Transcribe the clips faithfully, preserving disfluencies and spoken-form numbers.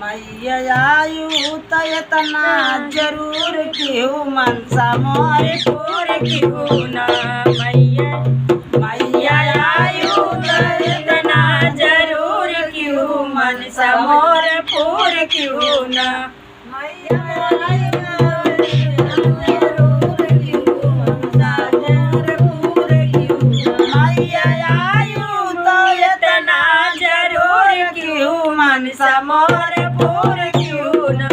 मैया आयु त एतना जरूर किहू मनसा मोर पूर किहू ना। मैया, मैया आयु त एतना जरूर किहू मनसा मोर पूर किहू ना। मैया आयु त एतना जरूर किहू मनसा मोर पूर किहू ना। मैया आयु त एतना जरूर किहू मनसा मोर पूर किहू ना।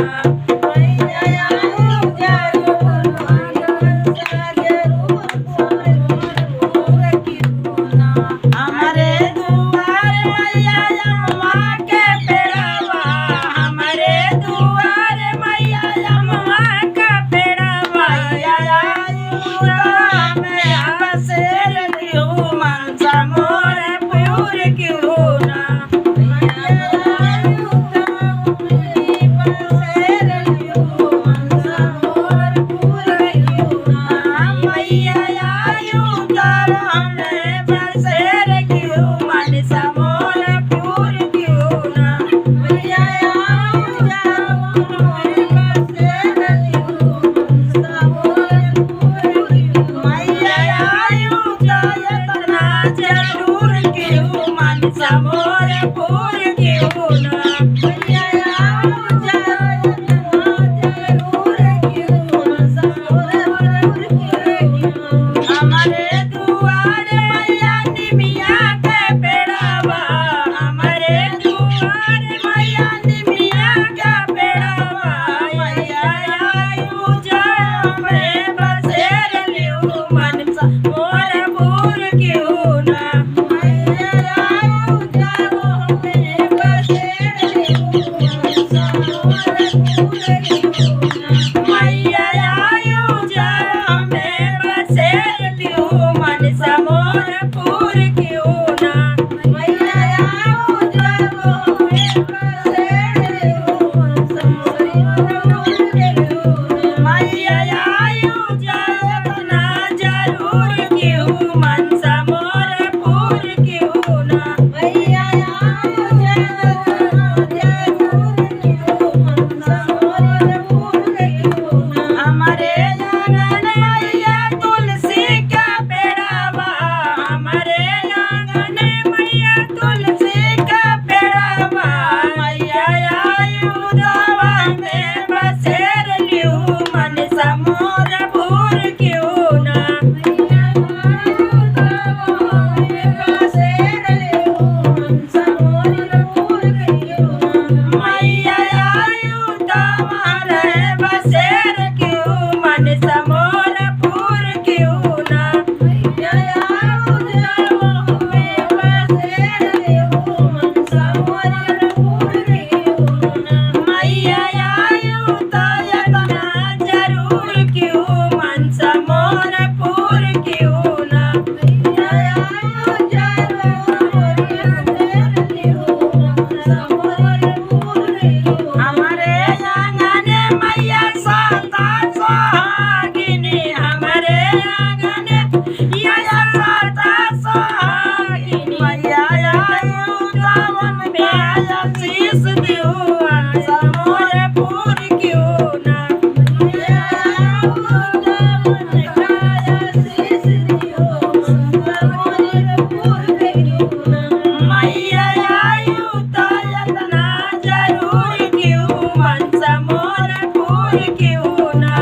हमरे दुआर मैया अमवा के पेड़वा, हमरे दुआर मैया अमवा के पेड़वा, मैया आयु त हमें बसेर लिहू मनसा मोर पूर किहू ना। हमरे दुआर मैया निमिया के पेड़वा, हमरे दुआर मैया निमिया के पेड़वा, मैया आयु त हमें बसेर लिहू मनसा मोर पूर किहू ना। मैया आयु त हमें बसेर लिहू मनसा मोर पूर किहू ना। मैया आयु त हमें बसेर लिहू मनसा मोर पूर किहू ना। मैया आयु त हमें बसेर लिहू मनसा मोर पूर किहू ना। मैया आयु त एतना जरूर किहू मनसा मोर पूर किहू ना। मैया आयु त एतना जरूर हमरे आंगन मैया तुलसी का पेड़वा, हमरे आंगन मैया तुलसी का पेड़वा, मैया आयु त हमें बसेर लिहू मनसा मोर पूर किहू ना। मैया आयु त हमें बसेर लिहू मनसा मोर पूर किहू ना। मैया आयु त एतना जरूर किहू मनसा मोर पूर किहू ना। हमरे आंगन मैया साता सोहागिनी, हमरे आंगन मैया साता सोहागिनी, मैया आयु त हमें आशीष दिहू मनसा मोर पूर किहू ना। मैया आयु त एतना जरूर किहू मनसा मोर पूर किहू ना।